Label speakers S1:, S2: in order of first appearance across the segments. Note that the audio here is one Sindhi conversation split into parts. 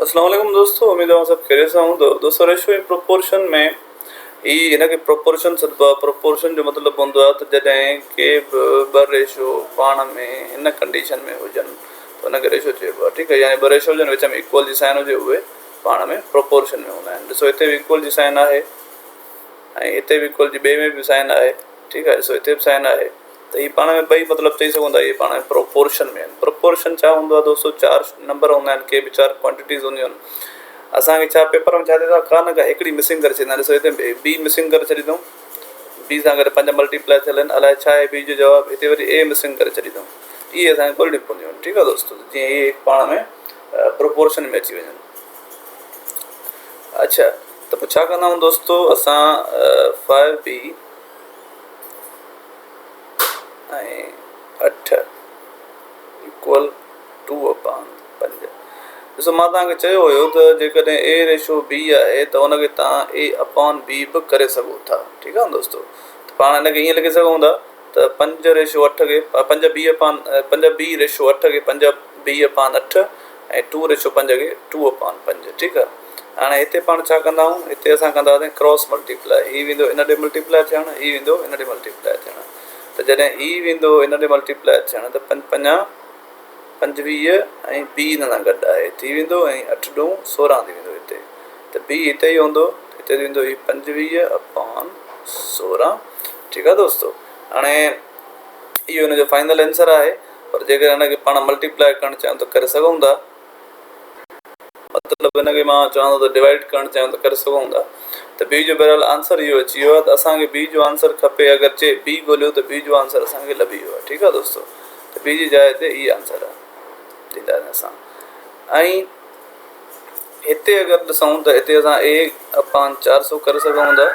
S1: اسلام عليڪم دوستو اميد اوهان سڀ خيريت سان هوندو دوستو ريشو ۽ پروپورشن ۾ هي هن کي پروپورشن سڏبو آهي پروپورشن جو مطلب هوندو آهي ته جڏهن ڪي به ٻه ريشو پاڻ ۾ هن ڪنڊيشن ۾ هجن ته ان کي ريشو چئبو آهي ٺيڪ آهي يعني ٻه ريشو هجن وچ ۾ ايڪول جي سائن هجي اهي پاڻ ۾ پروپورشن ۾ هوندا آهن ڏسو هتي به ايڪول جي سائن آهي ۽ هتي به ايڪول جي ٻئي ۾ به سائن آهي ٺيڪ آهي ڏسو هتي به سائن آهي ته هي پاڻ ۾ ٻئي مطلب چئي سگهون ٿا اهي پاڻ ۾ پروپورشن ۾ آهن. پروپورشن ڇا هوندو آهي دوستو چار نمبر هوندا آهن ڪي به چار ڪوانٽيٽيز هونديون آهن اسان کي ڇا پيپر ۾ ڇا ٿئي ٿو ڪا نه ڪا هڪڙي مسنگ ڪري ڇڏيندا آهن ڏسو هتي بي مسنگ ڪري ڇڏي اٿئون بي سان گڏ پنج ملٽيپلائي ٿيل آهن الائي ڇا آهي بي جو جواب هتي وري اي مسنگ ڪري ڇڏي اٿئون اهي اسان کي ڳولڻيون پونديون آهن ٺيڪ آهي دوستو جيئن اهي پاڻ ۾ پروپورشن ۾ اچي وڃن اڇا ته پوء ڇا ڪندا آهيون دوستو اسان فائيو بي ۽ اٺ ايڪول ٽو اپان پنج ڏسو مان توهان کي چيو هيو ته جيڪڏهن اي ريشو بي آهي ته ان کي توهان اي اپان بي به ڪري سگهو ٿا ٺيڪ آهي دوستو ته پاڻ ان کي ائين لکي سگهون ٿا ته پنج ريشو اٺ کي پنج بي اپان پنج بي ريشو اٺ کي پنج بي اپان اٺ ۽ ٽو ريشو پنج کي ٽو اپان پنج ٺيڪ آهي هاڻي هتي پاڻ ڇا ڪندا آهيون هتي اسان ڪندا هئاسين ڪراس ملٽيپلائي هي ويندو ان ڏي ملٽيپلائي ٿيڻ هي ويندو ان ڏي ملٽيپلائي ٿيڻ ته جڏهن هي ويندو ان ڏي ملٽيپلائي ٿيڻ ته پنج پنجا پنجويهه ۽ بي ان سان گڏ آهي ٿي ويندو ۽ اٺ ڏون سورهن ٿي ويندو هتي ته بي هتي ئي هوندو هتي ٿي ويندو هي 25 اپان 16 ٺيڪ آهي دوستو هاڻي اهو ان جو فائنل آنسر آهي پر جيڪڏهن ان کي پاڻ ملٽيپلائي ڪرڻ چاهيون ته ڪري سگهون ٿا مطلب ان کي مان چوان ٿو ته ڊوائيڊ ڪرڻ چاهيون ته ڪري سگهون ٿا ته بي جو بهرحال آنسر اهو اچي ويو آهي ته اسان کي بي جو آنسر کپي اگر چي بي ڳوليو ته بي جو آنسر اسان کي لڀي ويو آهي ٺيڪ آهي دوستو ته بي جي جاء تي هي آنسر آهي ڏينداسين اسان ۽ هتي اگر ڏسون ته هتي اسان اي اپان 400 ڪري سگهون ٿا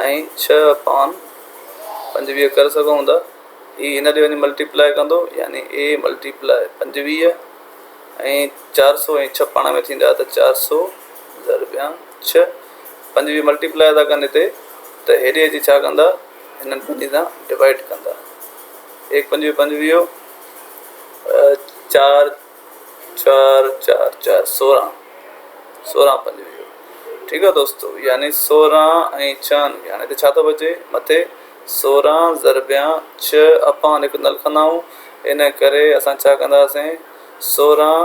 S1: ۽ 6 اپان 25 ڪري سگهون ٿا هي هن ڏي وڃي ملٽيپلائي ڪندو يعني اي ملٽيپلائي 25 ۽ 400 ۽ 6 پاڻ ۾ ٿيندا ته 400 ضربيان 6 25 ملٽيپلائي ٿا ڪن هتي ته هيڏي اچي ڇا ڪندا هنن ٻنهي سان ڊوائيڊ ڪندا ايڪ پنجويهه پنجويهه چار چار چار چار سورهن سورهن پنجويهه ٺيڪ آ دوستو يعني سورهن ۽ ڇهن هاڻي هتي ڇا ٿو بچي مٿي سورهن ضربيان ڇهه اپان هڪ نه لکندا آهيون ان ڪري اسان ڇا ڪنداسين سورهن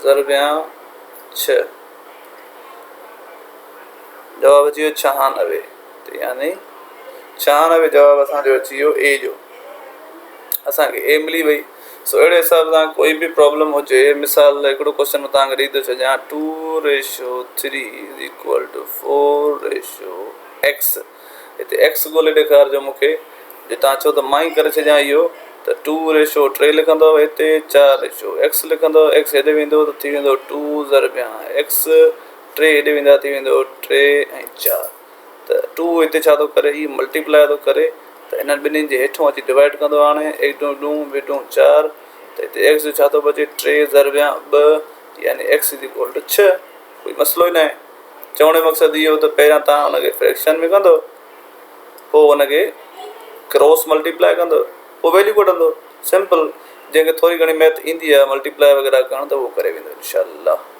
S1: ضربيان ڇهه جواب اچي ويو ڇهانوي يعني ڇهانوي جواب اسان جو اچي ويو اي جو اسان کي اي ملي وئي سو اهڙي حساب سان ڪوئي به پرابلم هجي مثال هڪڙو ڪوشچن مان توهان کي ڏئي ٿو ڇڏيان two ratio three is equal to four ratio x هتي ايڪس ڳولي ڏيکارجو مون کي جي توهان چئو ته مان ئي ڪري ڇڏيان اهو ته ٽو ريشو ٽي لکندو هتي چار ريشو ايڪس لکندو ايڪس هيڏي ويندو ته ٿي ويندو ٽو ضرب ايڪس ٽي هيڏي ويندا ٿي ويندو ٽي ۽ چار ته ٽو هتي ڇا ٿو ڪري هي ملٽيپلائي ٿو ڪري ته انهن ٻنهين جي هيٺون اچي ڊوائيڊ ڪندو هاڻي ايڪ ڏون ڏون ٻه ڏون چار ته هتي ايڪس جو ڇا ٿو بچي ٽي ضربيان ٻه يعني ايڪس از ايڪول ٽو ڇهه ڪوئي مسئلو ئي ناهي چوڻ جو مقصد اهو ته پهريان تان ان کي فريڪشن ۾ ڪندو پوء ان کي ڪراس ملٽيپلائي ڪندو پوء ويليو ڪڍندو سمپل جنهن کي ٿوري گهڻي ميٿ ايندي آهي ملٽيپلائي وغيره ڪرڻ ته اهو ڪري ويندو انشاء الله.